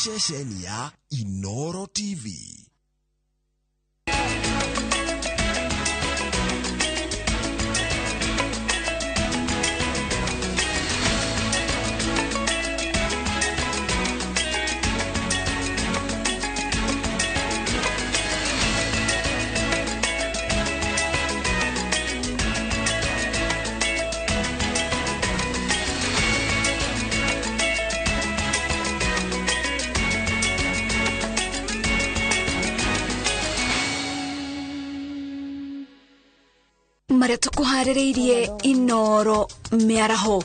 Ceceni ya Inoro TV. Maria tukuharĩrĩirie Inoro mĩaraho.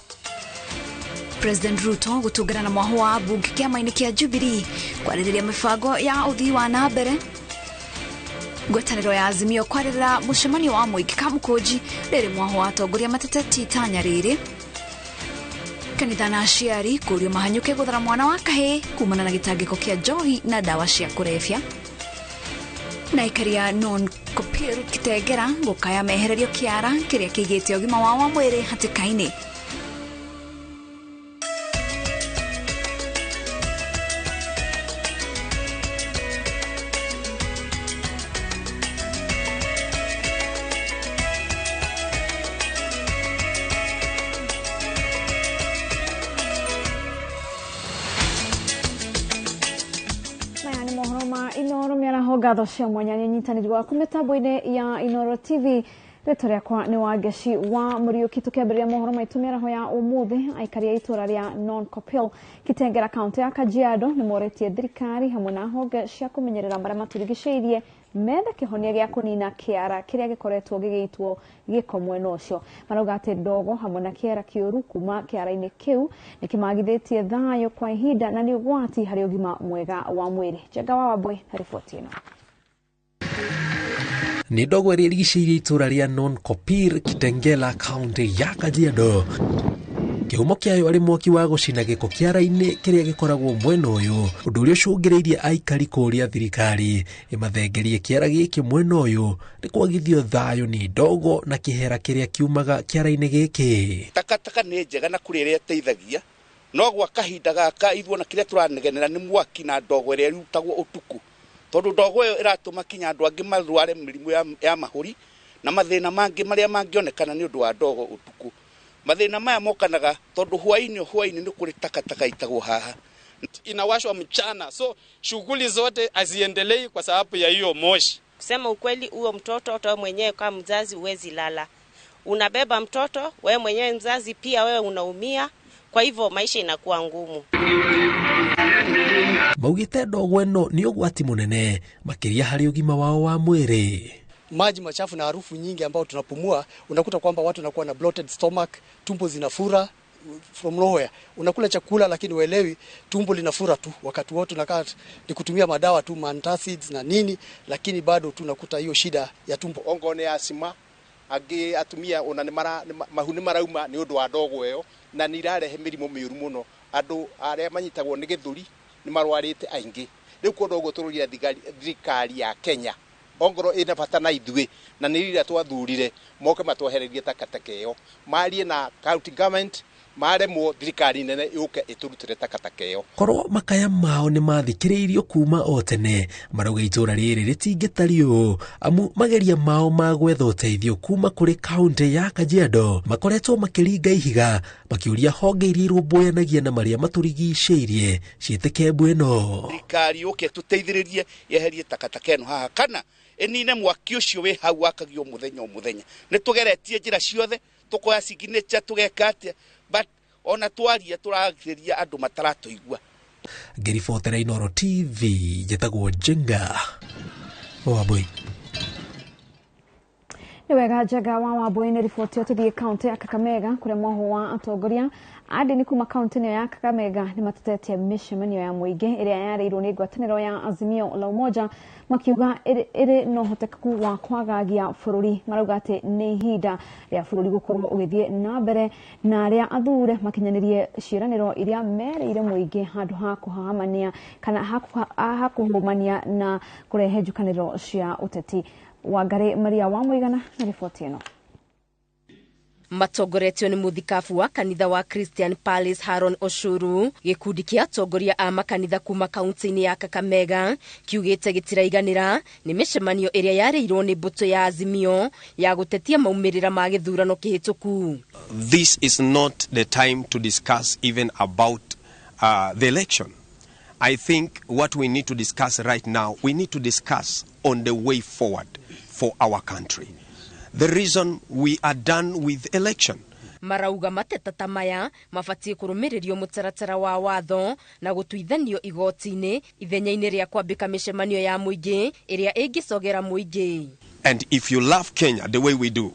President Ruto gũtũngana na mwaho wa mbunge kĩama-inĩ kĩa Jubilee kwarĩrĩria mĩbango ya ũthii wa na mbere. Ngwatanĩro ya Azimio kwarĩrĩra mũcemanio wa mũingĩ Kamũkũnji rĩrĩ mwaho wa atongoria mateteti itanya rĩrĩ. Kanitha na aciari kũrio mahanyũke gũthara mwana wa kahĩĩ kumana na gĩtangĩko kĩa njohi na ndawa cia kũrebia. Na ikaria non Kopir Kitengela gũkaya mehererio kĩara kĩrĩa kĩigĩte ũgima wao wa mwĩrĩ hatĩka-inĩ. Ngatho cia mwanya nĩ nyitanĩri waku mĩtambo-inĩ ya Inoro TV. Rĩtwa rĩakwa nĩ Wangeci wa Mũriũki. Tũkĩambĩrĩria mohoro maitũ mĩaraho ya ũmũthĩ, aikari a itũra rĩa Non Kopil Kitengela kaunti ya Kajiado nĩ morĩtie thirikari hamwe na honge cia kũmenyerera marĩa matũrigicĩirie methe kĩhonia gĩa kũnina kĩara kĩrĩa gĩkoretwo gĩgĩitwo gĩko mwena ũcio. Marauga atĩ ndogo hamwe na kĩera kĩũru kuma kĩara-inĩ kĩu nĩ kĩmagithĩtie thayũ kwa ihinda na nĩ ũgwati harĩ ũgima mwega wa mwĩrĩ. Njenga wa Wambui na riboti ĩno. Nĩ ndogo ĩrĩa ĩrigicĩirie itũra rĩa Non Kopir Kitengela kaunti ya Kajiado. Kĩhumo kĩayo arĩ mwaki wa gũcina gĩko kĩara-inĩ kĩrĩa gĩkoragwo mwena ũyũ, ũndũ ũrĩa ũcũngĩrĩirie aikari kũũria thirikari ĩmathengerie kĩara gĩkĩ mwena ũyũ nĩ kwagithio thayũ nĩ ndogo na kĩhera kĩrĩa kiumaga kĩara-inĩ gĩkĩ. Takataka nĩ njega na kũrĩ ĩrĩa ĩteithagia, no gwa kahinda gaka ithuĩ ona kĩrĩa tũranegenera nĩ mwaki na ndogo ĩrĩa ĩrutagwo ũtukũ, tondũ ndogo ĩyo ĩratũma kinya andũ angĩ marware mĩrimũ ya mahũri na mathĩna mangĩ marĩa mangĩonekana nĩ ũndũ wa ndogo ũtukũ. Mathĩna maya mokanaga tondũ hwaĩ-inĩ nĩ kũrĩ takataka itagwo haha. Inawashwa mchana, so shughuli zote haziendelei kwa sababu ya hiyo moshi. Kusema ukweli, huo mtoto hata wewe mwenyewe kama mzazi huwezi lala. Unabeba mtoto, wewe mwenyewe mzazi pia wewe unaumia, kwa hivyo maisha inakuwa ngumu. Maugĩte ndogo ĩno nĩ ũgwati mũnene makĩria harĩ ũgima wao wa mwĩrĩ. Maji machafu na harufu nyingi ambao tunapumua, unakuta kwamba watu wanakuwa na bloated stomach, tumbo zinafura from nowhere. Unakula chakula lakini uelewi, tumbo linafura tu wakati wote, unakaa ni kutumia madawa tu, antacids na nini, lakini bado tunakuta hiyo shida ya tumbo. Ongo nĩ asima angĩ atumia ona nĩ mara mahu nĩ marauma nĩ ũndũ wa ndogo ĩyo, na nĩ irarehe mĩrimũ mĩũru mũno. Andũ arĩa manyitagwo nĩ gĩthũri nĩ marwarĩte aingĩ. Rĩu kũndũ ũguo tũrũria thirikari ya Kenya ongoro ina bata na ithuĩ na nĩ rĩrĩa twathurire moke matwehererie takataka ĩyo, marie na county government, maremwo thirikari nene yũke ĩtũrutĩre takataka ĩyo. Korwo makaya mao nĩ mathikĩrĩirio kuma o tene, marauga itũra rĩrĩ rĩtingĩtariĩ ũũ, amu mageria mao ma gwetha ũteithio kuma kũrĩ kaunti ya Kajiado makoretwo makĩringa ihiga makĩũria honge iria irũmbũyanagia na marĩa matũrigicĩirie ciĩtĩke mbu ĩno. Thirikari yũke tũteithĩrĩrie yeherie takataka ĩno haha, kana ĩnine mwaki ũcio wĩ hau wakagio mũthenya o mũthenya. Nĩ tũgeretie njĩra ciothe, tũkoya signature, tũgeka atĩa, but ona twaria tũragĩrĩria andũ mataratũigua. Ngĩribotera Inoro TV, njĩtagwo Njenga Wambui. Nĩ wega Njenga wa Wambui nĩ riboti ĩyo. Tũthiĩ kaunti ya Kakamega kũrĩa mwaho wa atongoria a ndini kuma kaunti ĩno ya Kakamega nĩ matetetie mĩcemanio ya mũingĩ ĩrĩa yarĩirwo nĩ ngwatanĩro ya Azimio la Umoja, makiuga ĩrĩ na ũhotekeku wa kwagagia bũrũri. Marauga atĩ nĩ ihinda rĩa bũrũri gũkorwo ũgĩthiĩ na mbere na arĩa athure makinyanĩrie ciĩranĩro iria merĩire mũingĩ handũ ha kũhahamania kana ha kũhũmania na kũrehe njukanĩro cia ũteti. Wangari Maria wa Mũigana na riboti ĩno. Matongoretio nĩ mũthikabu wa kanitha wa Christian Palace Haron Oshuru, gĩkundi kĩa atongoria a makanitha kuma kaunti-inĩ ya Kakamega kiugĩte gĩtiraiganĩra nĩ mĩcemanio ĩrĩa yarĩirwo nĩ mbũtũ ya Azimio ya gũtetia maumĩrĩra ma gĩthurano kĩhĩtũku. This is not the time to discuss even about the election. I think what we need to discuss right now, we need to discuss on the way forward for our country. The reason we are done with election. Marauga mateta ta maya mabatiĩ kũrũmĩrĩrio mũtaratara wa watho na gũtuithanio igoti-inĩ ithenya-inĩ rĩa kwambĩka mĩcemanio ya mũingĩ ĩrĩa ĩngĩcogera mũingĩ. And if you love Kenya the way we do,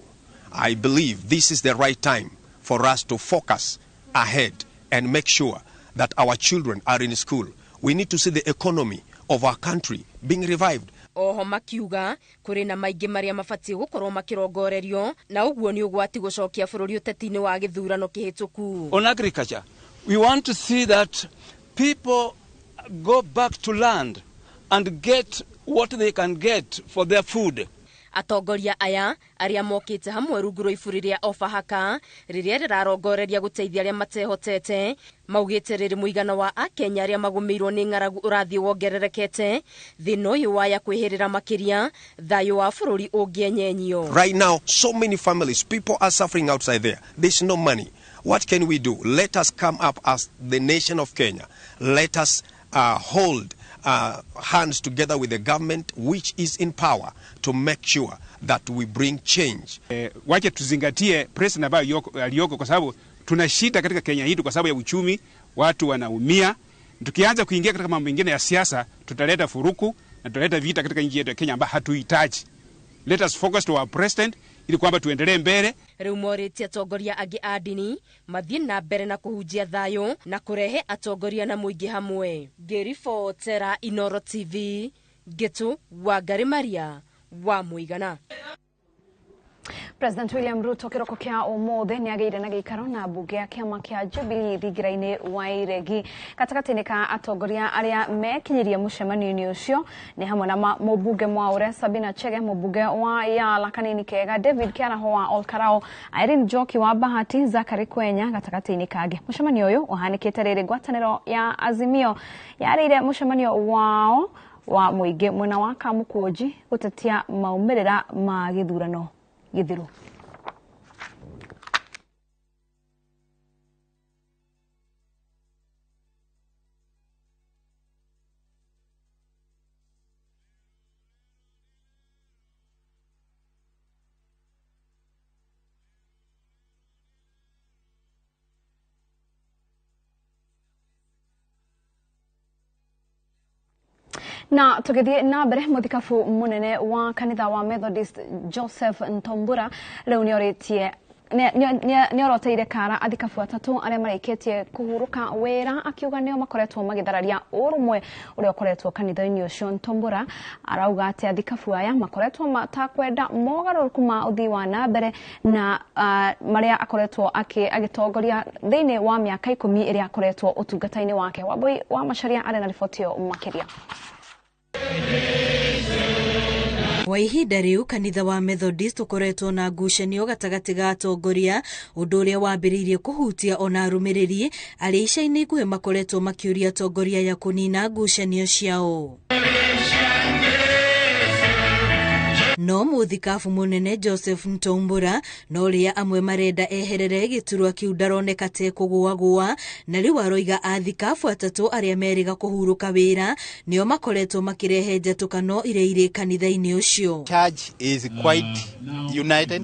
I believe this is the right time for us to focus ahead and make sure that our children are in school. We need to see the economy of our country being revived. Oho makiuga kũrĩ na maingĩ marĩa mabatiĩ gũkorwo makĩrongorerio na ũguo nĩ ũgwati gũcokia bũrũri ũteti-inĩ wa gĩthurano kĩhĩtũku. On agriculture, we want to see that people go back to land and get what they can get for their food. Atongoria aya arĩa mokĩte hamwe rungu rwa iburi rĩa Ofahaka rĩrĩa rĩrarongoreria gũteithia arĩa matehotete maugĩte rĩrĩ mũigana wa akenya arĩa magũmĩirwo nĩ ng'aragu ũrathiĩ wongererekete thĩna ũyũ waya kwĩhĩrĩra makĩria thayũ wa bũrũri ũngĩenyenyio. Right now, so many families, people are suffering outside there. There's no money. What can we do? Let us come up as the nation of Kenya. Let us hold hands together with the government which is in power to make sure that we bring change. Wache tuzingatie president ambayo aliyoko, kwa sababu tuna shida katika Kenya hii kwa sababu ya uchumi, watu wanaumia. Tukianza kuingia katika mambo mengine ya siasa, tutaleta furuku na tutaleta vita katika nchi yetu ya Kenya ambayo hatuhitaji. Let us focus to our president ili kwamba tuendelee mbele. Rĩu morĩtie atongoria angĩ a ndini mathiĩ na mbere na kũhunjia thayũ na kũrehe atongoria na mũingĩ hamwe. Ngĩribotera Inoro TV, Ngĩtũ Wangari Maria wa Mũigana. President William Ruto kĩroko kĩa ũmũthĩ nĩagĩire na gĩikaro na mbunge ya kĩama kĩa Jubilee thingira-inĩ wa Iregi. Gatagatĩ-inĩ ka atongoria arĩa mekinyirie mũcemanio-inĩ ũcio nĩ hamwe na mũmbunge Mwaure Sabina Chege, mũmbunge wa Yala Kanini Kega, David Kĩaraho wa Olkarao, Irene Njoki wa Bahati, Zachary Kwenya gatagatĩ-inĩ kangĩ. Mũcemanio ũyũ ũhanĩkĩte rĩrĩ ngwatanĩro ya Azimio yarĩire mũcemanio wao wa mũingĩ mwena wa Kamukunji gũtetia maumĩrĩra ma gĩthurano gĩthiru. Na tũgĩthiĩ na mbere, mũthikabu mũnene wa kanitha wa Methodist Joseph Ntombura rĩu nĩorĩtie nĩoroteire kara athikabu atatũ arĩa marĩkĩtie kũhurũka wĩra, akiuga nĩo makoretwo magĩthararia ũrũmwe ũrĩa ũkoretwo kanitha-inĩ ũcio. Ntombura arauga atĩ athikabu aya makoretwo matakwenda mogarũrũku ma ũthii wa na mbere na marĩa akoretwo agĩtongoria thĩinĩ wa mĩaka 10 ĩrĩa akoretwo ũtungata-inĩ wake. Wambui wa Macharia arĩ na riboti ĩyo makĩria. Kwa ihinda rĩu kanitha wa Methodist ũkoretwo na ngucanio gatagatĩ ga atongoria, ũndũ ũrĩa wambĩrĩirie kũhutia ona arũmĩrĩri arĩa ica-inĩ ikuhĩ makoretwo makĩũria atongoria ya kũnina ngucanio ciao. No mũthikabu mũnene Joseph Ntombura no rĩa amwe marenda eherere gĩturwa kĩu ndaroneka te kũgũagũa, na rĩu aroiga athikabu atatũ arĩa merĩga kũhurũka wĩra nĩo makoretwo makĩrehe njatũkano iria irĩ kanitha-inĩ ũcio. Church is quite united,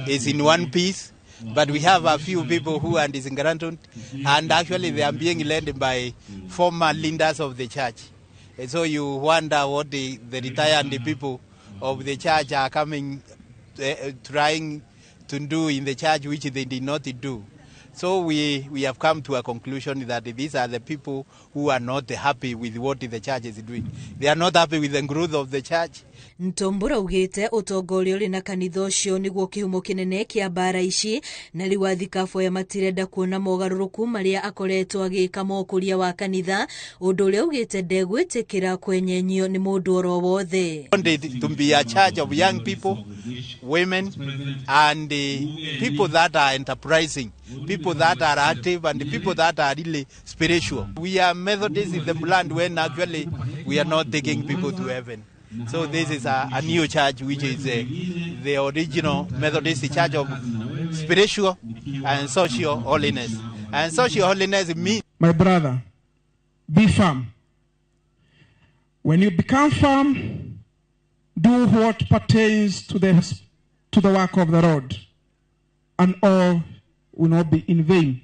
is in one piece, but we have a few people who are disgruntled, and actually they are being led by former leaders of the church. And so you wonder what the retired people of the church are coming, trying to do in the church which they did not do. So we have come to a conclusion that these are the people who are not happy with what the church is doing. They are not happy with the growth of the church. Ntombura augĩte ũtongoria ũrĩ na kanitha ũcio nĩguo kĩhumo kĩnene kĩa mbara ici, na rĩu athikabu aya matirenda kuona mogarũrũku marĩa akoretwo agĩka ma ũkũria wa kanitha, ũndũ ũrĩa augĩte ndegwĩtĩkĩra kwenyenyio nĩ mũndũ oro wothe. Wanted to be a church of young people, women, and people that are enterprising, people that are active, and people that are really spiritual. We are Methodists in the land when actually we are not taking people to heaven. So this is a new church, which is the original Methodist church of spiritual and social holiness. And social holiness means... My brother, be firm. When you become firm, do what pertains to the work of the Lord, and all will not be in vain.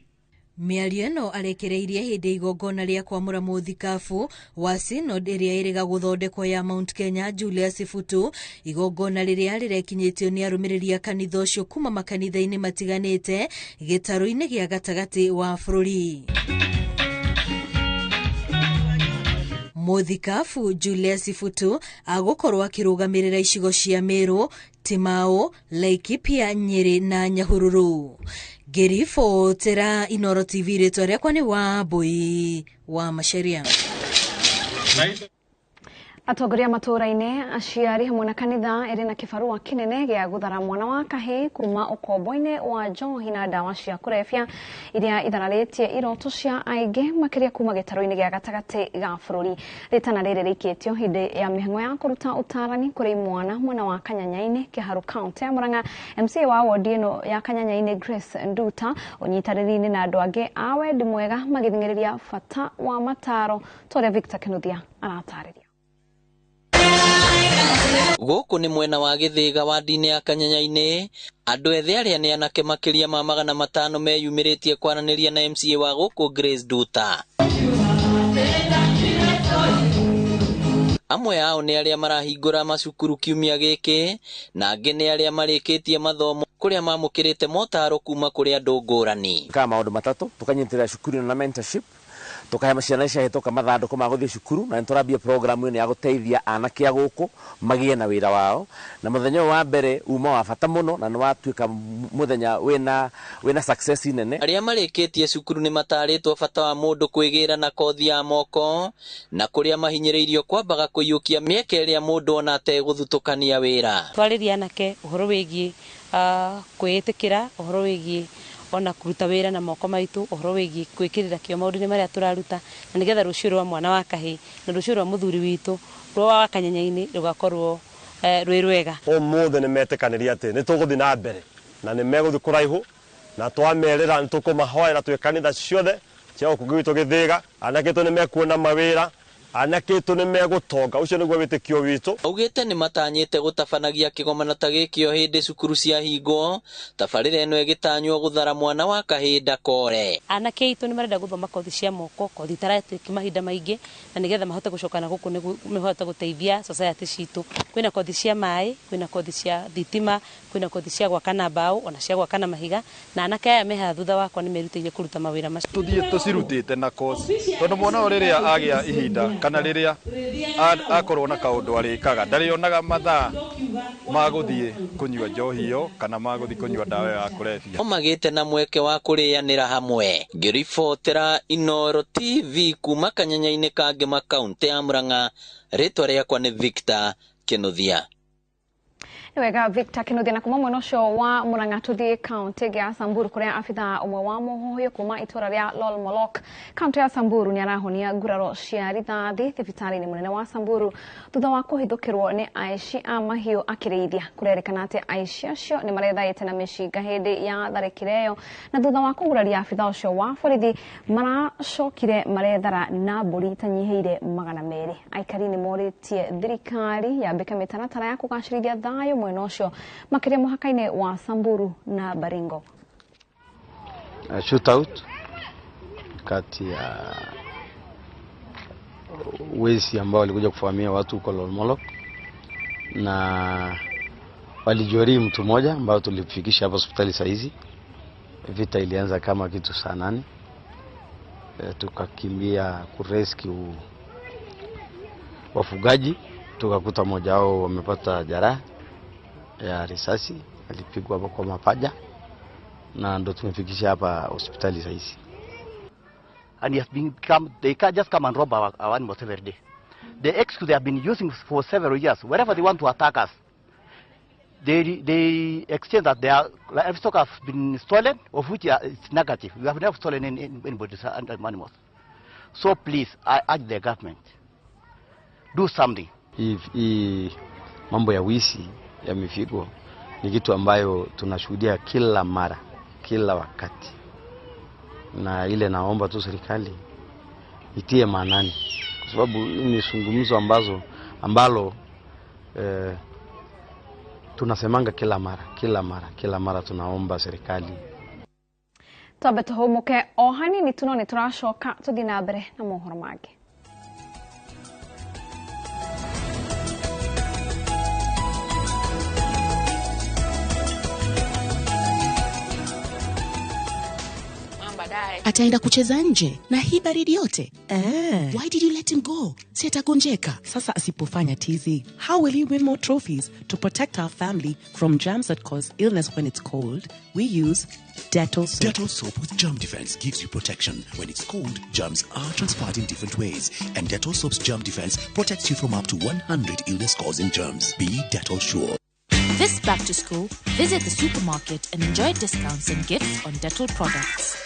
Mĩario ĩno arekereirie hĩndĩ igongona rĩa kwamũra mũthikabu wa synod ĩrĩa ĩrĩga gũthondekwo ya Mount Kenya Julius Futu, igongona rĩrĩa rĩrekinyĩtio nĩ arũmĩrĩri a kanitha ũcio kuma makanitha-inĩ matiganĩte gĩtarũ-inĩ gĩa gatagatĩ wa bũrũri. Mũthikabu Julius Futu agũkorwo akĩrũgamĩrĩra icigo cia Meru, Timau, Laikipia, Nyeri na Nyahururu. Ngĩribotera Inooro TV, rĩtwa rĩakwa nĩ Wambui wa Macharia. Atongoria matũũra-inĩ, aciari hamwe na kanitha ĩrĩ na kĩbarũa kĩnene gĩa gũthara mwana wa kahĩĩ kuma ũkombo-inĩ wa njohi na ndawa cia kũrebia iria ithararĩtie iroto cia aingĩ makĩria kuma gĩtarũ-inĩ gĩa gatagatĩ ga bũrũri. Rĩtana rĩrĩ rĩikĩtio hĩndĩ ya mĩhang'o ya kũruta ũtarani kũrĩ mwana mwena wa Kanyanya-inĩ, Kĩharu kaũntĩ ya Murang'a. MCA wa wodi ĩno ya Kanyanya-inĩ Grace Nduta ũnyitanĩri-inĩ na andũ angĩ a wendi mwega magĩthing'ĩrĩria bata wa mataro ta ũrĩa Victor Kinuthia aratarĩria. Gũkũ nĩ mwena wa Gĩthĩga wadi-inĩ ya Kanyanya-inĩ, andũ ethĩ arĩa nĩ anake makĩria ma 500 meyumĩrĩtie kwaranĩria na MCA wa gũkũ Grace Nduta. Amwe ao nĩ arĩa marahingũra macukuru kiumia gĩkĩ, na angĩ nĩ arĩa marĩkĩtie mathomo kũrĩa mamũkĩrĩte motaro kuma kũrĩ andũ ngũrani. Kama maũndũ matatũ, tũkanyitĩrĩra cukuru na mentorship, tukahe ciana ciahĩtũka mathandũkũ ma gũthiĩ cukuru, na nĩtũrambia programu ĩno ya gũteithia anake a gũkũ magĩe na wĩra wao. Na mũthenya ũyũ wa mbere uma wa bata mũno, na nĩwatuĩka mũthenya wĩna success nene. Arĩa marĩkĩtie cukuru nĩ matarĩtwo bata wa mũndũ kwĩgĩra na kothi ya moko, na kũrĩa mahinyĩrĩirio kwambaga kũiyũkia mĩeke ĩrĩa mũndũ ona ategũthutũkania wĩra. Twarĩria anake ũhoro wĩgiĩ kwĩĩtĩkĩra, ũhoro wĩgiĩ ona kũruta wĩra na moko maitũ, ũhoro wĩgiĩ gwĩkĩrĩra kĩo maũndũ-inĩ marĩa tũraruta, na nĩgetha rũciũ rwa mwana wa kahĩĩ na rũciũ rwa mũthuri witũ rwa Kanyanya-inĩ rũgakorwo rwĩ rwega. Ũmũthĩ nĩ metĩkanĩria atĩ nĩ tũgũthiĩ na mbere na nĩ megũthiĩ kũraihu, na twamerĩra nĩ tũkũmahoera twĩ kanitha ciothe cia gũkũ gwitũ Gĩthĩga. Anake aitũ nĩ mekuona mawĩra, anake aitũ nĩ megũtonga, ũcio nĩguo wĩtĩkio witũ. Augĩte nĩ matanyĩte gũtabanagia kĩgomano ta gĩkĩ o hĩndĩ cukuru ciahingwo, tabarĩra ĩno ĩgĩtanywo gũthara mwana wa kahĩĩ ndakore. Anake aitũ nĩ marenda gũthoma kothi cia moko, kothi itaratwĩki mahinda maingĩ, na nĩgetha mahote gũcoka na gũkũ nĩguo mahote gũteithia society citũ. Kwĩna kothi cia maĩ, kwĩna kothi cia thitima, kwĩna kothi cia gwaka na mbaũ, ona cia gwaka na mahiga, na anake aya me haha thutha wakwa nĩ merutĩire kũruta mawĩra macio. Tũthiĩ tũcirutĩte na kothi, tondũ mwana ũyũ rĩrĩa agĩa ihinda kana rĩrĩa akorwo na kaũndũ arĩkaga ndarĩonaga mathaa ma gũthiĩ kũnyua njohi ĩyo kana ma gũthiĩ kũnyua ndawa ya kũrebia. No magĩte na mweke wa kũrĩanĩra hamwe. Ngĩribotera Inooro TV kuma Kanyanya-inĩ ka Ngĩma kaũntĩ ya Murang'a, rĩtwa rĩakwa nĩ Victor Kinuthia. Wega Victor Kinuthia. Na kuma mwena ũcio wa Murang'a tũthiĩ kaũntĩ ya Samburu kũrĩa abithaa ũmwe wa mũhuhu kuma itũra rĩa Lolmolok kaũntĩ ya Samburu nĩarahonia nguraro cia rithathi thibitarĩ-inĩ mũnene wa Samburu thutha wa kũhithũkĩrwo nĩ aici a mahiũ akĩrĩithia. Kũrerĩkana atĩ aici acio nĩ marethaĩte na mĩcinga hĩndĩ ya tharĩkĩra ĩyo, na thutha wa kũguraria abithaa ũcio wa borithi maracokire marethara na mbũri itanyihĩire 200. Aikari nĩ morĩtie thirikari yambĩke mĩtaratara ya kũgacĩrithia thayũ mwena ũcio makĩria mũhaka-inĩ wa Samburu na Baringo. Shootout kati ya wezi ambao walikuja kufahamia watu huko Lolmolok, na walijeruhi mtu mmoja ambao tulifikisha hapa hospitali saa hizi. Vita ilianza kama kitu saa 8. Tukakimbia kurescue wafugaji, tukakuta mmoja wao wamepata jeraha ya risasi, alipigwa hapo kwa mapaja na ndo tumefikisha hapa hospitali sasa. And he has been they can't just come and rob our animals every day. The excuse they have been using for several years, wherever they want to attack us, they exchange that their livestock have been stolen, of which it's negative. We have never stolen anybody's animals. So please, I urge the government, do something. Hii mambo ya wizi ya mifugo ni kitu ambayo tunashuhudia kila mara, kila wakati. Na ile naomba tu serikali itie maanani, kwa sababu ni zungumzo ambalo tunasemanga kila mara, kila mara, kila mara tunaomba serikali. Twambe tuhumuke o hanini tu no nĩ tũracoka tũthiĩ na mbere na mohoro mangĩ. Ataenda kucheza nje na hii baridi yote. Why did you let him go? Si atagonjeka. Sasa asipofanya tizi, how will he win more trophies? To protect our family from germs that cause illness when it's cold, we use Dettol soap. Dettol soap with germ defense gives you protection. When it's cold, germs are transferred in different ways. And Dettol soap's germ defense protects you from up to 100 illness-causing germs. Be Dettol sure. This back to school, visit the supermarket and enjoy discounts and gifts on Dettol products.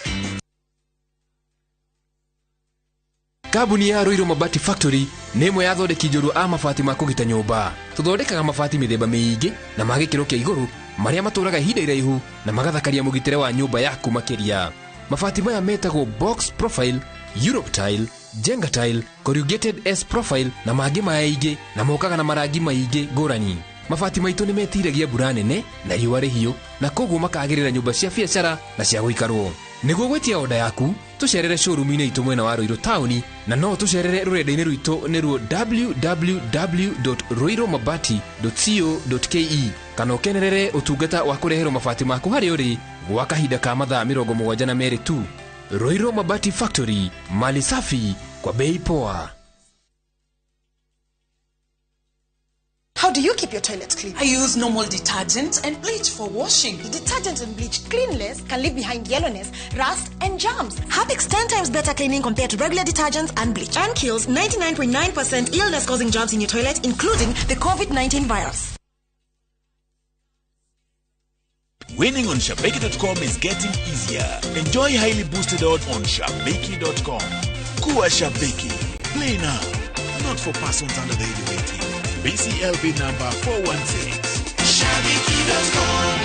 Kambuni ya Ruiru Mabati Factory nĩ ĩmwe ya athondeki njorua a mabati ma kũgita nyũmba. Tũthondekaga mabati mĩthemba mĩingĩ na ma gĩkĩro kĩa igũrũ marĩa matũraga ihinda iraihu na magathakaria mũgitĩre wa nyũmba yaku makĩria. Mabati maya metagwo box profile, Europe tile, Jenga tile, corrugated S profile na mangĩ maingĩ na mokaga na marangi maingĩ ngũrani. Mabati maitũ nĩ metiragia mbura nene na riũa rĩhiũ na koguo makagĩrĩra nyũmba cia biacara na cia gũikarwo. Nĩguo gwĩtia oda yaku, tũcerere showroom-inĩ itũ mwena wa Ruiru taũni na no tũcerere rũrenda-inĩ rwitũ nĩruo www.ruirumabati.co.ke kana ũkenerere ũtungata wa kũreherwo mabati maku harĩa ũrĩ gwa kahinda ka mathaa 72 tu. Ruiru Mabati Factory, mali safi kwa bei poa. How do you keep your toilet clean? I use normal detergent and bleach for washing. The detergent and bleach cleanless can leave behind yellowness, rust, and germs. Harpic's 10 times better cleaning compared to regular detergents and bleach. And kills 99.9% illness-causing germs in your toilet, including the COVID-19 virus. Winning on Shabiki.com is getting easier. Enjoy highly boosted odds on Shabiki.com. Kuwa Shabiki. Play now. Not for persons under the age of 18. BCLB number 416. Shabiki.com.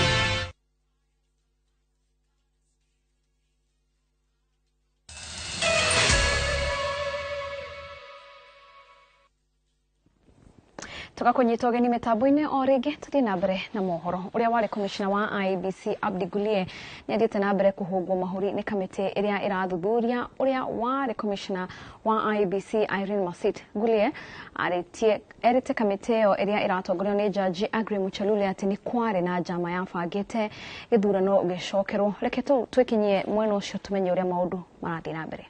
Tugakunyita ũgeni mĩtambo-inĩ o rĩngĩ tũthiĩ na mbere na mohoro. Ũrĩa warĩ commissioner wa IEBC Abdi Gulie nĩ athiĩte na mbere kũhũngwo mahũri nĩ kamĩtĩ ĩrĩa ĩrathuthuria ũrĩa warĩ commissioner wa IEBC Irene Masit. Gulie erĩte kamĩtĩ ĩyo ĩrĩa ĩratongorio nĩ Jaji Aggrey Muchelule atĩ nĩ kwarĩ na njama yabangĩte gĩthurano gĩcokerwo. Reke twĩkinyie mwena ũcio tũmenye ũrĩa maũndũ marathiĩ na mbere.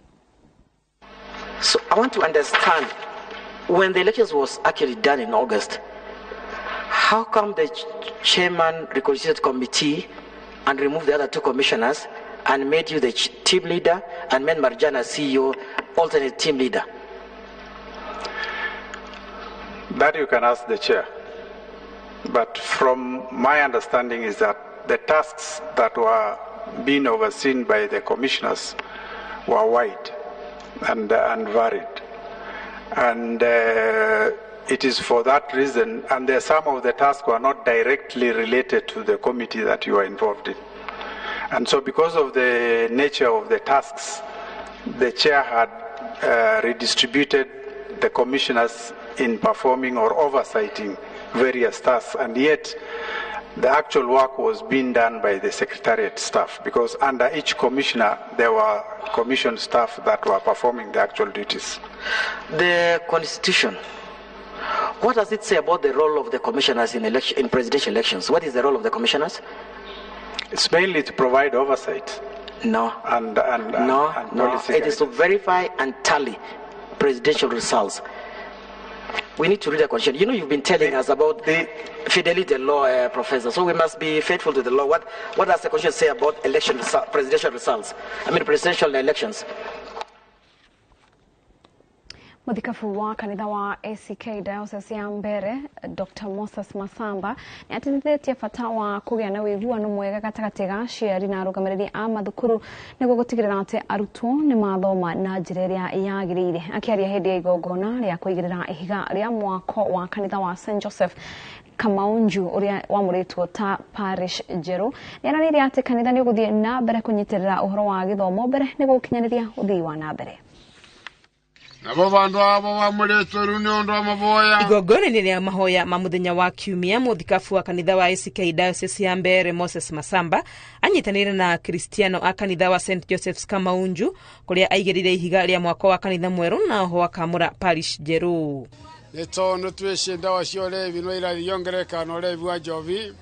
So I want to understand, when the elections was actually done in August, how come the chairman reconstituted committee and removed the other two commissioners and made you the team leader and made Marjana CEO alternate team leader? That you can ask the chair. But from my understanding is that the tasks that were being overseen by the commissioners were wide and varied. And it is for that reason, and there, some of the tasks were not directly related to the committee that you are involved in. And so because of the nature of the tasks, the chair had redistributed the commissioners in performing or oversighting various tasks, and yet the actual work was being done by the secretariat staff, because under each commissioner there were commission staff that were performing the actual duties. The Constitution, what does it say about the role of the commissioners in presidential elections? What is the role of the commissioners? It's mainly to provide oversight. No. And No, and no. policy It is to verify and tally presidential results. We need to read the constitution. You know, you've been telling us about the fidelity law, Professor. So we must be faithful to the law. What does the constitution say about presidential results? I mean, presidential elections. Muthikabu wa kanitha wa ACK Diocese ya Mbere Dr. Moses Masamba nĩ atĩtĩrithĩtie bata wa kũgĩa na ũiguano mwega gatagatĩ ga aciari na arũgamĩrĩri a mathukuru nĩguo gũtigĩrĩra atĩ arutwo nĩ mathoma na njĩra ĩrĩa yagĩrĩire. Akĩaria hĩndĩ ya igongona rĩa kũigĩrĩra ihiga rĩa mwako wa kanitha wa St Joseph Kamaunju ũrĩa wamũrĩtwo ta parish njerũ, nĩeranĩire atĩ kanitha nĩ ũgũthiĩ na mbere kũnyitĩrĩra ũhoro wa gĩthomo mbere nĩguo gũkinyanĩria ũthii wa na mbere. Nabo bandu abo bamuretwe runyondo amaboya. Igongona-inĩ rĩa mahoya ma muthenya wa kiumia, muthikabu wa kanitha wa ACK Diocese ya Mbere Moses Masamba anyitanĩire na Akristiano a kanitha wa St Joseph's Kamaunju kũrĩa aigĩrĩire ihiga rĩa mwako wa kanitha mwerũ na oho akamũra parish njerũ. Nĩ tondũ twĩcie ndawa cia ũlevi no irathi yongerereka na ũlevi wa njovi,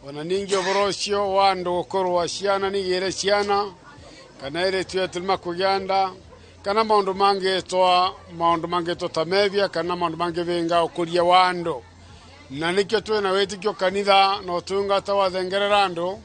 ona ningĩ ũhoro ũcio wa andũ gũkorwo ciana nĩigĩre ciana kana ĩrĩ tuĩ tũrĩ nda kana maundu mangĩtwa ta mevia kana maundu mangĩbĩnga ũkũria wa andũ, na nĩkĩo twĩna wĩtĩkio kanitha na ũtungata wa thengerera andũ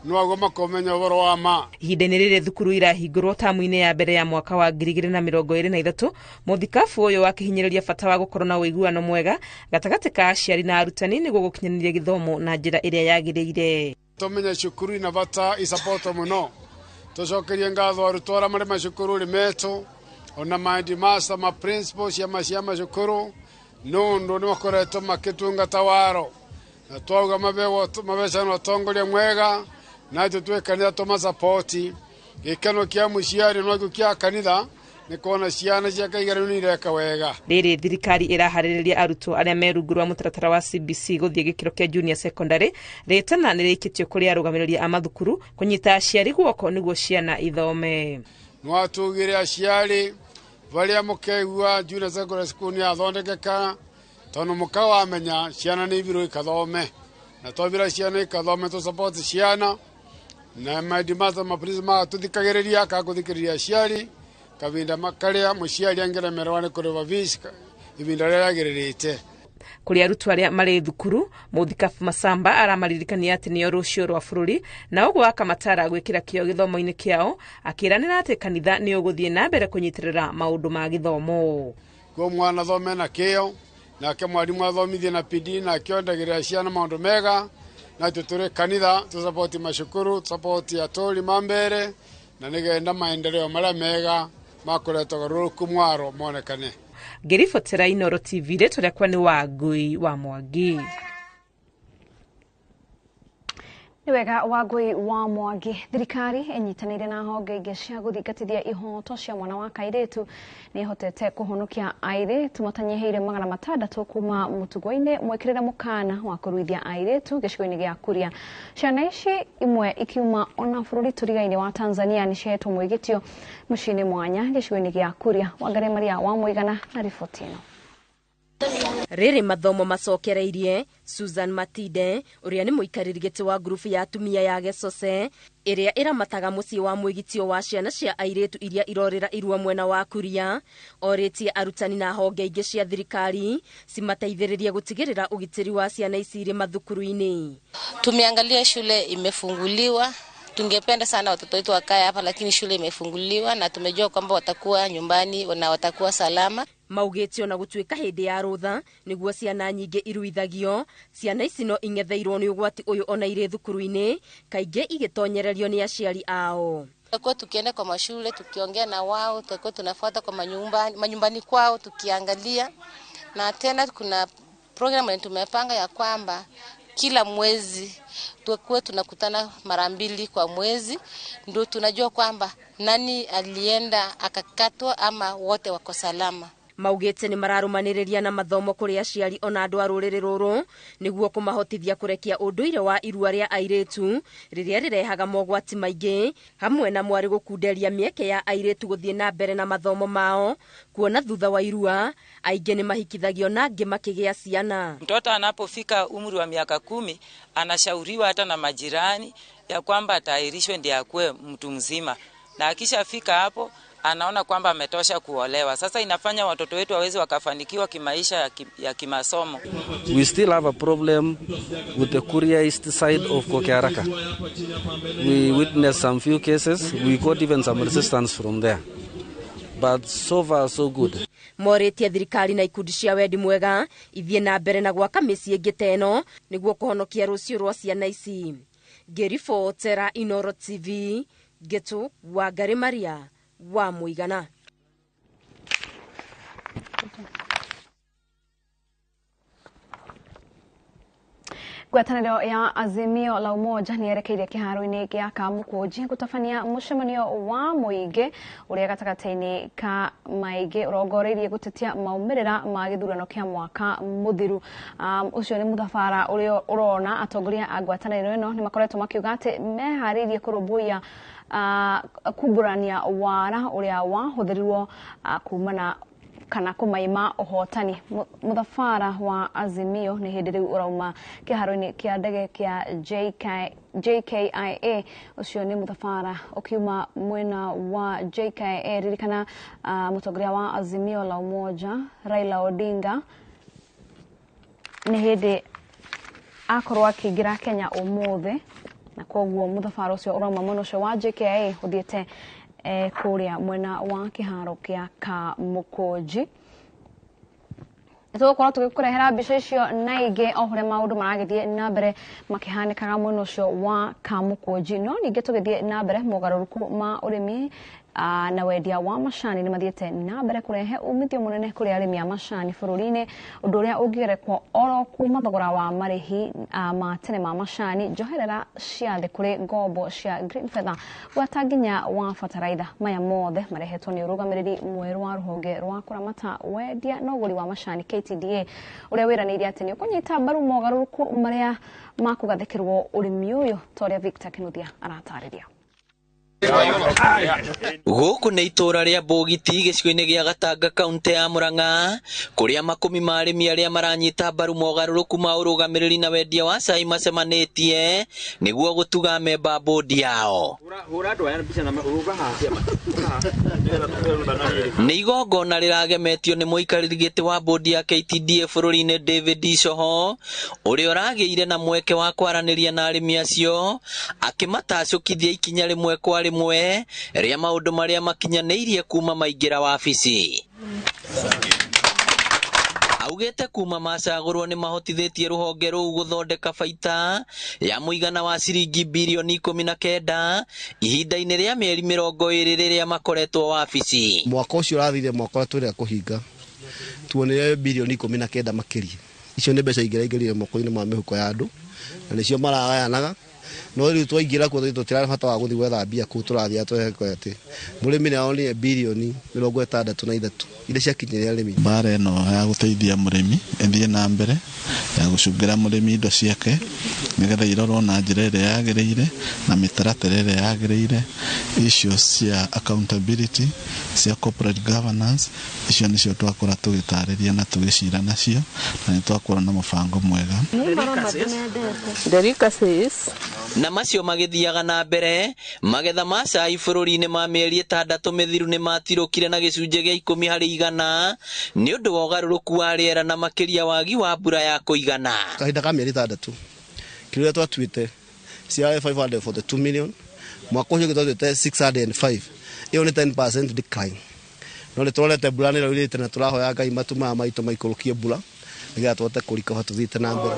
nĩwaguo makomenya ũhoro wa ma. Ihinda-inĩ rĩrĩ thukuru irahingũrwo tamu-inĩ ya mbere ya mwaka wa 2023, muthikabu ũyũ wakĩhinyĩrĩria bata wa gũkorwo na ũiguano mwega gatagatĩ ka aciari na arutani nĩguo gũkinyanĩria gĩthomo na njĩra ĩrĩa yagĩrĩire. Tũmenye cukuru ina bata isapotwo mũno, tũcokerie ngatho arutwo arĩa marĩ macukuru-inĩ metũ ona maheadmaster ma principal ciama cia macukuru nũndũ nĩ makoretwo makĩtungata waro na twauga mabeca na ũtongoria mwega na ithuĩ twĩ kanitha tũmasapoti. Gĩkeno kĩa mũciari no kĩa kanitha nĩ kuona ciana ciake igeranio nĩ ireka wega. Rĩrĩ thirikari ĩraharĩrĩria arutwo arĩa me rungu rwa mũtaratara wa CBC gũthiĩ gĩkĩro kĩa junior secondary, rĩtana nĩ rĩikĩtio kũrĩ arũgamĩrĩri a mathukuru kũnyita aciari guoko nĩguo ciana ithome. Nwatugire aciari varia mũkeigua junior secondary school nĩ yathondekeka tondũ mũkawamenya ciana nĩ ibirwo ikathome, na twabira ciana ikathome tũsapoti ciana na maheadmaster ma principal magatũthikagĩrĩria kagũthikĩrĩria aciari kavinda makaria mũciari angĩremererwa nĩ kũrĩba fees ivinda rĩrĩa rĩagĩrĩrĩte. Kũrĩ arutwo arĩa marĩ thukuru, muthikabu Masamba aramaririkania atĩ nĩo rũciũ rwa bũrũri na ũguo akamatara gwĩkĩra kĩo gĩthomo-inĩ kĩao, akĩranĩra atĩ kanitha nĩ ũgũthiĩ na mbere kũnyitĩrĩra maũndũ ma gĩthomo. Kuo mwana athome na kĩo nake mwarimũ athomithie na bidii na akĩondagĩrĩra ciana maũndũ mega, na ithuĩ tũrĩ kanitha tũsapoti macukuru, tũsapoti atũri ma mbere na nĩgenda maendeleo marĩa mega makoretwo garũrũku mwaro monekane. Ngĩribotera Inooro TV, rĩtwa rĩakwa nĩ Wangui wa Mwangi. Nĩ wega Wangui wa Mwangi. Thirikari ĩnyitanĩire na honge ingĩ cia gũthingatithia ihoto cia mwana wa kairĩtu nĩ ĩhotete kũhonokia airĩtu matanyihĩire 600 kuma mũtugo-inĩ mwĩkĩrĩre mũkana wa kũruithia airĩtu gĩcigo-inĩ gĩa Kuria. Ciana ici imwe ikiuma ona bũrũri tũrigainĩ wa Tanzania nĩ cihetwo mwĩgĩtio mũciĩ-inĩ mwanya gĩcigo-inĩ gĩa Kuria. Wangari Maria wa Mũigana na riboti ĩno. Rĩrĩ mathomo macokereirie Susan Matinde ũrĩa nĩ mũikarĩri gĩtĩ wa ngurubu ya atumia ya Gesose ĩrĩa ĩramataga mũciĩ wa mwĩgitio wa ciana cia airĩtu iria irorĩra irua mwena wa Kuria, orĩtie arutani na honge ingĩ cia thirikari cimateithĩrĩrie gũtigĩrĩra ũgitĩri wa ciana ici irĩ mathukuru-inĩ. Tumeangalia shule imefunguliwa, tungependa sana watoto wetu wakae hapa, lakini shule imefunguliwa na tumejua kwamba watakuwa nyumbani na watakuwa salama. Maugĩte ona gũtuĩka hĩndĩ ya rũtha nĩguo ciana nyingĩ iruithagio, ciana ici no ing'etheirwo nĩ ũgwati ũyũ ona irĩ thukuru-inĩ, kaingĩ igĩtonyererio nĩ aciari ao. Tutakuwa tukienda kwa mashule tukiongea na wao, tutakuwa tunafuata kwa manyumbani kwao tukiangalia, na tena kuna program tumepanga ya kwamba kila mwezi tutakuwa tunakutana mara 2 kwa mwezi, ndio tunajua kwamba nani alienda akakatwa ama wote wako salama. Maugĩte nĩ mararũmanĩrĩria na mathomo kũrĩ aciari ona andũ a rũrĩrĩ rũrũ nĩguo kũmahotithia kũrekia ũndũire wa irua rĩa airĩtu rĩrĩa rĩrehaga mogwati maingĩ, hamwe na mwarĩ gũkunderia mĩeke ya airĩtu gũthiĩ na mbere na mathomo mao, kuona thutha wa irua aingĩ nĩ mahikithagio na angĩ makĩgĩa ciana. Mtoto anapofika umri wa miaka 10 anashauriwa hata na majirani ya kwamba atahirishwe ndiye akuwe mtu mzima, na akishafika hapo anaona kwamba ametosha kuolewa. Sasa inafanya watoto wetu waweze wakafanikiwa kimaisha ya kimasomo. We still have a problem with the Kuria East side of Kokiaraka. We witnessed some few cases. We got even some resistance from there. But so far so good. Morĩtie thirikari na ikundi cia wendi mwega ithiĩ na mbere na gwaka mĩciĩ ĩngĩ ta ĩno nĩguo kũhonokia rũciũ rwa ciana ici. Ngĩribotera Inoro TV, Ngetu Wangari Maria wa Mũigana. Ngwatanĩro ya Azimio la Umoja nĩ yerekeire kĩharo-inĩ gĩa Kamũkũnji gũtabania mũcemanio wa mũingĩ ũrĩa gatagatĩ-inĩ ka maingĩ ũrongoreirie gũtetia maumĩrĩra ma gĩthurano kĩa mwaka mũthiru. Ũcio nĩ mũthabara ũrĩa ũrona atongoria a ngwatanĩro ĩno nĩ makoretwo makiuga atĩ meharĩirie kũrũmbũiya kumbũrania wara ũrĩa wahũthĩrirwo kumana kana kũmaima ũhotani. Mũthabara wa Azimio nĩ hĩndĩ rĩu ũrauma kĩharo-inĩ kĩa ndege kĩa JKIA. Ũcio nĩ mũthabara ũkiuma mwena wa JKIA. Ririkana mũtongoria wa Azimio la Umoja Raila Odinga nĩ hĩndĩ akorwo akĩingĩra Kenya ũmũthĩ, na koguo mũthabara ũcio ũrauma mwena ũcio wa JKIA ũthiĩte kũrĩa mwena wa kĩharo kĩa Kamũkũnji. Tũgũkorwo tũgĩkũrehera mbica icio na ingĩ o ũrĩa maũndũ maragĩthiĩ na mbere makĩhanĩkaga mwena ũcio wa Kamũkũnji. No ningĩ tũgĩthiĩ na mbere, mogarũrũku ma ũrĩmi na wendia wa macani nĩ mathiĩte na mbere kũrehe umithio mũnene kũrĩ arĩmi a macani bũrũri-inĩ, ũndũ ũrĩa ũngĩgerekwo oro kuma thogora wa marĩhi ma tene ma macani, njoherera cia thĩ kũrĩ ngombo cia Green Feather gwata nginya wa bataraitha. Maya mothe marehetwo nĩ ũrũgamĩrĩri mwerũ wa rũhonge rwa kũramata wendia na ũgũri wa macani KTDA, ũrĩa wĩranĩire atĩ nĩ ũkũnyita mbaru mogarũrũku marĩa makũgathĩkĩrwo ũrĩmi ũyũ, ta ũrĩa Victor Kinuthia aratarĩria. Gũkũ nĩ itũũra rĩa Mbũgiti gĩcigo-inĩ gĩa Gatanga kaunti ya Murang'a, kũrĩa makũmi ma arĩmi arĩa maranyita mbaru mogarũrũku ma ũrũgamĩrĩri na wendia wa cai macemanĩtie nĩguo gũtuga memba bodi yao. Nĩ igongona rĩragemetio nĩ mũikarĩri gĩtĩ wa bodi ya KTDA bũrũri-inĩ David Icoho, ũrĩa ũragĩire na mweke wa kwaranĩria na arĩmi acio akĩmatacũkithia ikinya rĩmwe kwa rĩmwe rĩa maũndũ marĩa makinyanĩirie kuma maingĩra wabici. Augĩte kuma macagũrwo nĩ mahotithĩtie rũhonge rũu gũthondeka baita ya mũigana wa ciringi birioni 19 ihinda-inĩ rĩa mĩeri 20 rĩrĩa makoretwo wabici. Mwaka ũcio ũrathire, mwaka ũrĩa twĩrĩga kũhinga, tuonire birioni 19 makĩria. Icio nĩ mbeca ingĩraingĩrire moko-inĩ ma mĩhuko ya andũ na nĩcio maragayanaga. No rĩu twaingĩra kuo tũtirarĩ bata wa gũthiĩ gwetha mbia kũu, tũrathiĩ tweheko atĩ mũrĩmi nĩaronire birioni 63 iria ciakinyĩire arĩmi. Mbara ĩno ya gũteithia mũrĩmi ĩthiĩ na mbere ya gũcungĩra mũrĩmi indo ciake nĩgetha irorwo na njĩra ĩrĩa yagĩrĩire na mĩtaratara ĩrĩa yagĩrĩire. Icio cia accountability, cia corporate governance, icio nĩcio twakora tũgĩtarĩria na tũgĩcira nacio, na nĩ twakora na mũbango mwega. Na macio magĩthiaga na mbere, magetha ma cai bũrũri-inĩ ma mĩeri 6 mĩthiru nĩ matirũkire na gĩcunjĩ gĩa 10 harĩ igana nĩ ũndũ wa ũgarũrũku wa rĩera na makĩria wagi wa mbura ya kũigana. Kahinda ka mĩeri 6 kĩrĩa twatuĩte ciarĩ 542 million, mwaka ũcio ũngĩ twatuĩte 605, ĩyo nĩ 10% decline. No nĩ tũrorete mbura nĩ ĩraurĩte na tũrahoya Ngai matu maya maitũ maikũrũkie mbura nĩgetha tũhote kũrikaba tũthiĩte na mbere.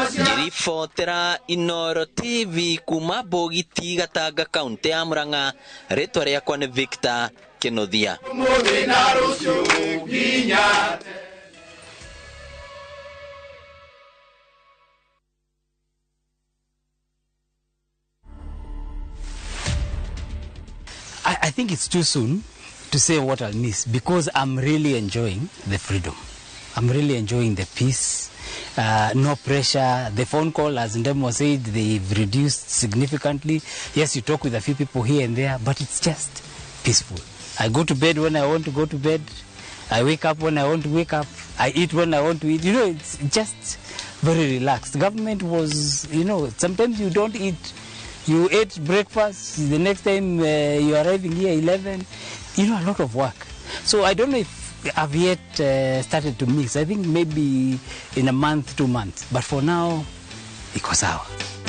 Ngĩribotera Inoro TV kuma Mbũgiti Gatanga kaunti ya Murang'a, rĩtwa rĩakwa nĩ Victor Kinuthia. I think it's too soon to say what I'll miss, because I'm really enjoying the freedom. I'm really enjoying the peace, no pressure. The phone call, as Ndemo said, they've reduced significantly. Yes, you talk with a few people here and there, but it's just peaceful. I go to bed when I want to go to bed. I wake up when I want to wake up. I eat when I want to eat. You know, it's just very relaxed. Government was, you know, sometimes you don't eat. You ate breakfast, the next time you're arriving here 11. You know, a lot of work. So I don't know if I've yet started to mix. I think maybe in a month, 2 months. But for now, iko sawa.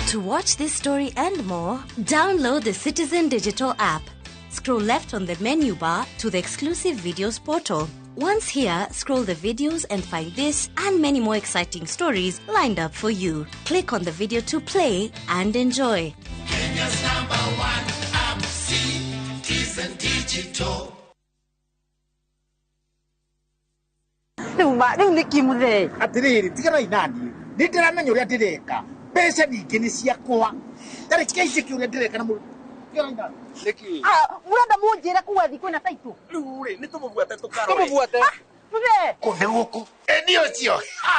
To watch this story and more, download the Citizen Digital app. Scroll left on the menu bar to the exclusive videos portal. Once here, scroll the videos and find this and many more exciting stories lined up for you. Click on the video to play and enjoy. Kenya's #1 app, Citizen Digital. Rĩu nĩ kĩmũthee atĩrĩrĩ tiganai naniĩ nĩ ndĩramenya ũrĩa ndĩreka mbeca ningĩ nĩ ciakwa ndarĩ kĩaicĩki ũrĩa ndĩreka na mũndũ tiganai naniĩ nĩkĩ mũrenda mũnjĩre kuga thi kwĩna taitũ rĩu rĩ nĩ tũmũbuate tũkarore tũmũbuate mũthee kũ nĩ gũkũ nĩ ũcio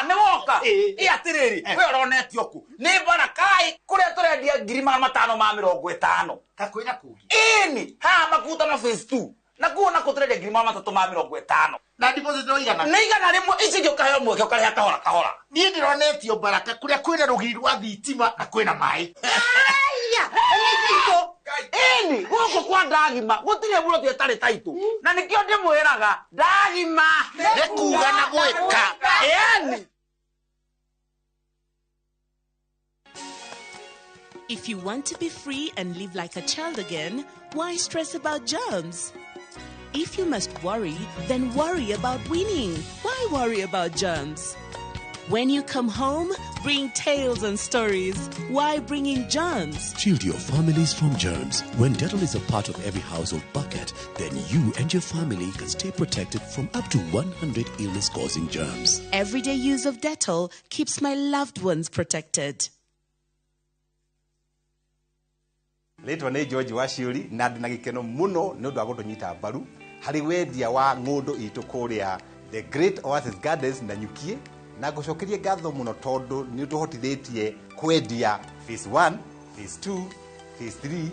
nĩ woka ĩ atĩrĩrĩ we ũronetio kũ nĩ Barakai kũrĩa tũrendia 550 kakwĩna kũngĩ ĩni haha makuta na phase 2 na kuo na kũtũrendia 350 na deposit no igana nĩ igana rĩmwe ici ingĩ ũkaheo mweke ũkarĩha kahora kahora niĩ ndĩronetio Baraka kũrĩa kwĩna rũgiri rwa thitima na kwĩna maĩ ĩni gũkũ kwa ndagima gũtirĩ mũroti ĩtarĩ taitũ na nĩkĩo ndĩmwĩraga ndagima nĩ kuga na gwĩka ĩni. If you want to be free and live like a child again, why stress about germs? If you must worry, then worry about winning. Why worry about germs? When you come home, bring tales and stories. Why bring in germs? Shield your families from germs. When Dettol is a part of every household bucket, then you and your family can stay protected from up to 100 illness-causing germs. Everyday use of Dettol keeps my loved ones protected. Rĩtwa nĩ George Waciũri na ndĩ na gĩkeno mũno nĩ ũndũ wa gũtũnyita mbaru harĩ wendia wa ng'ũndũ itũ kũrĩa The Great Oasis Gardens na Nyukie, na ngũcokerie ngatho mũno tondũ nĩ ũtũhotithĩtie kwendia phase 1, phase 2, phase 3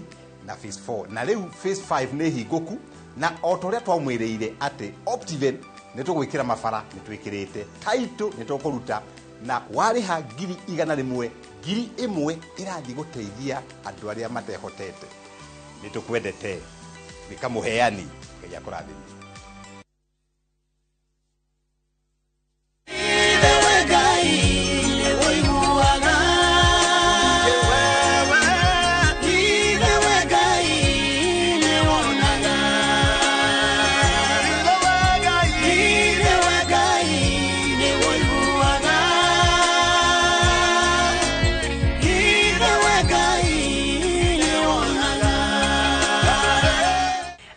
na phase 4 na rĩu phase 5 nĩ hingũku, na o ta ũrĩa twamwĩrĩire atĩ Optiven nĩ tũgwĩkĩra mabara nĩ twĩkĩrĩte title nĩ tũkũruta na warĩha 100,000 1,000 ĩrathiĩ gũteithia andũ arĩa matehotete. Nĩ tũkwendete nĩ kamũheani Ngai akũrathime.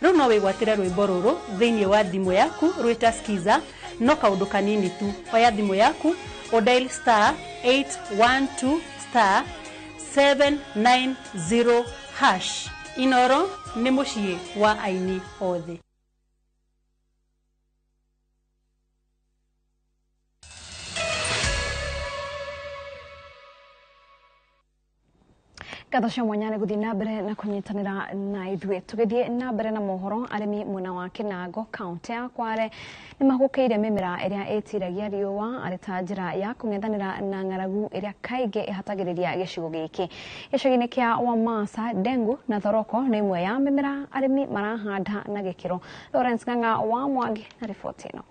No wĩgwatĩre rwĩmbo rũrũ thĩinĩ wa thimũ yaku rwĩta Skiza no kaũndũ kanini tu. Oya thimũ yaku o dial star 812 star 790 hash. Inoro nĩ mũciĩ wa aini othe. Ngatho cia mwanya nĩ gũthiĩ na mbere na kũnyitanĩra na ithuĩ. Tũgĩthiĩ na mbere na mohoro, arĩmi mwena wa Kinango kaũntĩ ya Kwale nĩ mahũkĩire mĩmera ĩrĩa ĩtiragia riũa arĩ ta njĩra ya kũng'ethanĩra na ng'aragu ĩrĩa kaingĩ ĩhatagĩrĩria gĩcigo gĩkĩ. Gĩcagi-inĩ kĩa Wamasa, ndengu na thoroko nĩ ĩmwe ya mĩmera arĩmi marahanda na gĩkĩro. Lawrence Ng'ang'a wa Mwangi na riboti ĩno.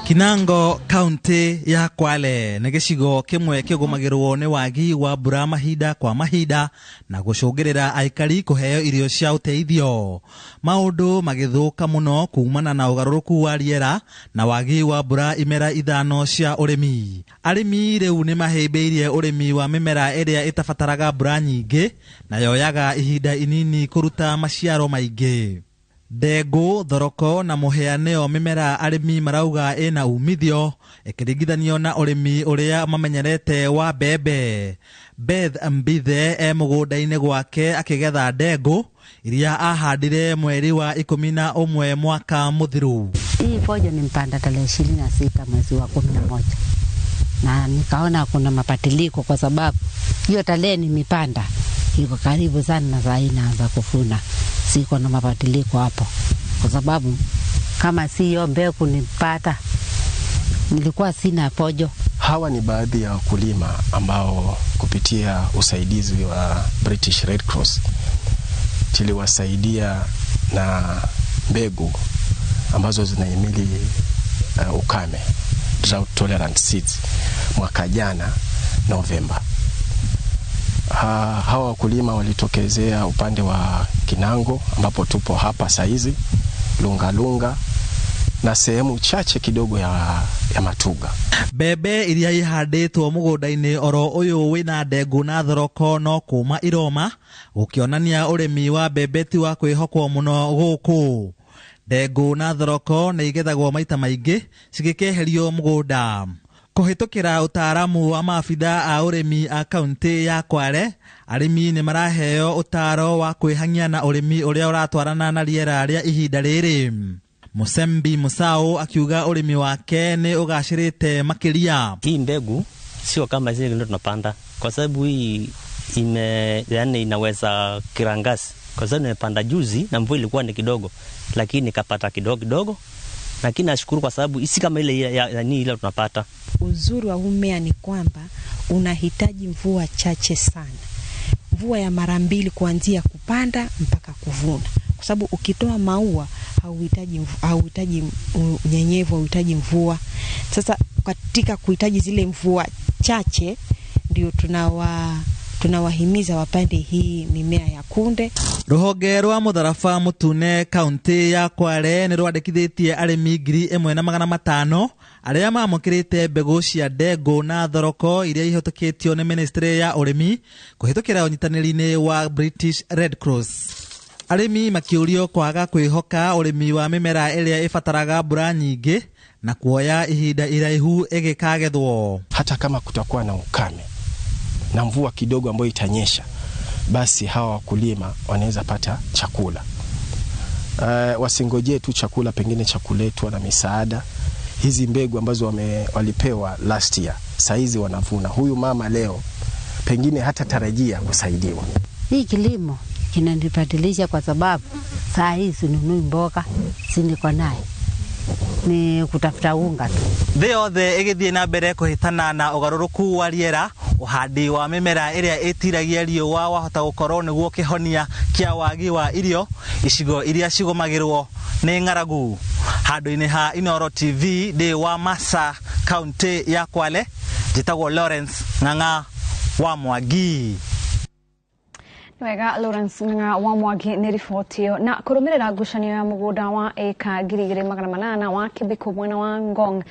Kinango kaunti ya Kwale nĩ gĩcigo kĩmwe kĩgũmagĩrwo nĩ wagi wa mbura mahinda kwa mahinda na gũcũngĩrĩra aikari kũheo irio cia ũteithio. Maũndũ magĩthũka mũno kumana na ũgarũrũku wa rĩera na wagi wa mbura imera 5 cia ũrĩmi. Arĩmi rĩu nĩ mahĩmbĩirie ũrĩmi wa mĩmera ĩrĩa ĩtabataraga mbura nyingĩ na yoyaga ihinda inini kũruta maciaro maingĩ. Ndengũ, thoroko na mũhĩa nĩyo mĩmera arĩmi marauga ĩna umithio ĩkĩringithanio na ũrĩmi ũrĩa mamenyerete wa mbembe. Beth Mbithe e mũgũnda-inĩ gwake akĩgetha ndengũ iria ahandire mweri wa 11 mwaka mũthiru. Hii pojo nimpanda tarehe 26 mwezi wa 11 na nikaona kuna mabadiliko kwa sababu hiyo tarehe nimepanda iko karibu sana na saa hii naanza kuvuna. Siko na mabadiliko hapo kwa sababu kama siyo mbegu nipata nilikuwa sina pojo. Hawa ni baadhi ya wakulima ambao kupitia usaidizi wa British Red Cross tuliwasaidia na mbegu ambazo zinahimili ukame, drought tolerant seeds, mwaka jana Novemba. Hawa wakulima walitokezea upande wa Kinango ambapo tupo hapa saizi, Lunga Lunga na sehemu chache kidogo ya Matuga. Mbembe iria ihandĩtwo mũgũnda-inĩ oro ũyũ wĩna ndengũ na thoroko no kũma iroma, gũkĩonania ũrĩmi wa mbembe ti wa kwĩhokwo mũno gũkũ. Ndengũ na thoroko nĩ igethagwo maita maingĩ cigĩkeherio mũgũnda. Kũhĩtũkĩra ũtaaramu wa maabitha a ũrĩmi a kaunti ya Kwale, arĩmi nĩ maraheo ũtaaro wa kwĩhang'ia na ũrĩmi ũrĩa ũratwarana na rĩera rĩa ihinda rĩrĩ. Musembi Musau akiuga ũrĩmi wake nĩ ũgacĩrĩte makĩria. Hii mbegu sio kama zile ndio tunapanda kwa sababu hii yani inaweza kirangasi, kwa sababu nimepanda juzi na mvua ilikuwa ni kidogo, lakini nikapata kidogo kidogo, lakini nashukuru kwa sababu isi kama ile ya ile tunapata. Uzuri wa mmea ni kwamba unahitaji mvua chache sana, mvua ya mara mbili kuanzia kupanda mpaka kuvuna, kwa sababu ukitoa maua hauhitaji unyenyevu, hauhitaji mvua. Sasa katika kuhitaji zile mvua chache ndio tunawahimiza wapande hii mimea ya kunde. Ruhonge rwa Mũtharaba Mũtune kaunti ya Kwale nĩ rwandĩkithĩtie arĩmi 1500 arĩa mamũkĩrĩte mbegũ cia ndengũ na thoroko iria ihĩtũkĩtio nĩ ministry ya ũrĩmi kũhĩtũkĩra ũnyitanĩri-inĩ wa British Red Cross. Arĩmi makĩũrio kwaga kwĩhoka ũrĩmi wa mĩmera ĩrĩa ĩbataraga mbura nyingĩ na kuoya ihinda iraihu ĩgĩkagethwo. Hata kama kutakuwa na ukame na mvua kidogo ambayo itanyesha, basi hawa wakulima wanaweza pata chakula. Wasingojee tu chakula pengine cha kuletwa na misaada. Hizi mbegu ambazo walipewa last year, saizi wanavuna. Huyu mama leo pengine hata tarajia kusaidiwa. Hii kilimo kinanibadilisha kwa sababu saa hii sinunui mboga, siniko naye ni kutafuta unga tu. Thĩ yothe ĩgĩthiĩ na mbere kũhĩtana na ũgarũrũku wa rĩera, ũhandi wa mĩmera ĩrĩa ĩtiragia riũa wahota gũkorwo nĩguo kĩhonia kĩa wagi wa irio icigo iria cigũmagĩrwo nĩ ng'aragu. Handũ-inĩ ha Inooro TV ndĩ wa Masa, kaunti ya Kwale, njĩtagwo Lawrence Ng'ang'a wa Mwangi. Wega Lawrence Ng'ang'a wa Mwangi nĩ riboti ĩyo. Na kũrũmĩrĩra ngucanio ya mũgũnda wa ĩka 2800 wa Kĩbĩkũ mwena wa Ngong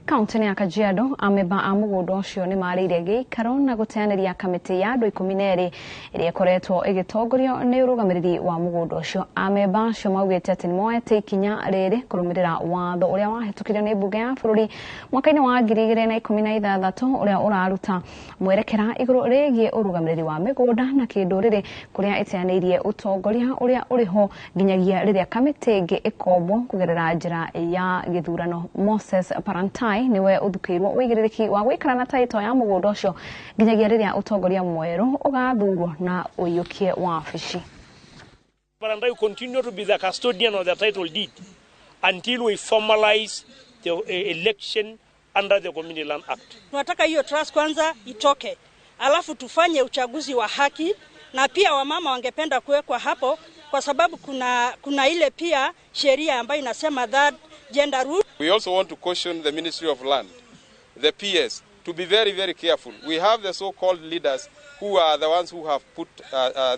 kaunti-inĩ ya Kajiado, amemba a mũgũnda ũcio nĩ marĩire gĩikaro na gũteanĩria kamĩtĩ ya andũ 12 ĩrĩa ĩkoretwo ĩgĩtongorio nĩ ũrũgamĩrĩri wa mũgũnda ũcio. Amemba acio maugĩte atĩ nĩmoete ikinya rĩrĩ kũrũmĩrĩra watho ũrĩa wahĩtũkirio nĩ mbunge ya bũrũri mwaka-inĩ wa 2016 ũrĩa ũraruta mwerekera igũrũ rĩgiĩ ũrũgamĩrĩri wa mĩgũnda na kĩndũrĩrĩ kũrĩa ĩteanĩirie ũtongoria ũrĩa ũrĩho nginyagia rĩrĩa kamĩtĩ ĩngĩ ĩkombwo kũgerera njĩra ya gĩthurano. Moses Parantai niwe ũthukĩirwo ũigĩrĩrĩki wa gũikara na taito ya mũgũnda ũcio nginyagia rĩrĩa ũtongoria mwerũ ũgathurwo na ũiyũkie wabici. Parantai continue to be the custodian of the title deed until we formalize the election under the Community Land Act. Tunataka hiyo trust kwanza itoke, alafu tufanye uchaguzi wa haki, na pia wamama wangependa kuwekwa hapo kwa sababu kuna ile pia sheria ambayo inasema that gender rule. We also want to caution the Ministry of Land, the PS, to be very, very careful. We have the so-called leaders who are the ones who have put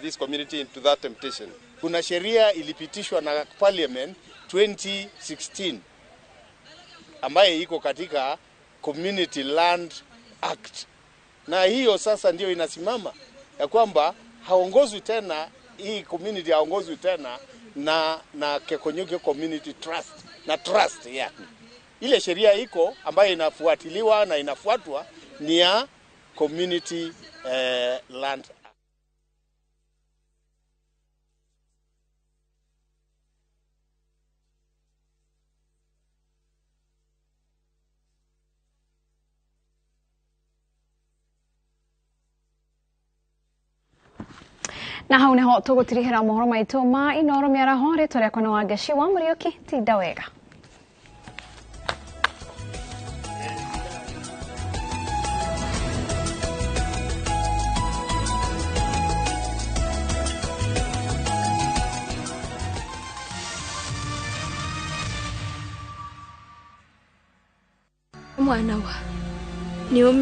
this community into that temptation. Kuna sheria ilipitishwa na Parliament 2016 ambaye iko katika Community Land Act. Na hiyo sasa ndio inasimama ya kwamba haongozwi tena, hii community haongozwi tena na Keekonyokie Community Trust na trust yeah. Ile sheria iko ambayo inafuatiliwa na inafuatwa ni ya Community Land. Na hau niho tũgũtirihĩra mohoro maitũ ma Inooro mĩaraho. Rĩtwa rĩakwa nĩ Wangeci wa Mũriũki. Tinda wega. Mwana wa nĩ.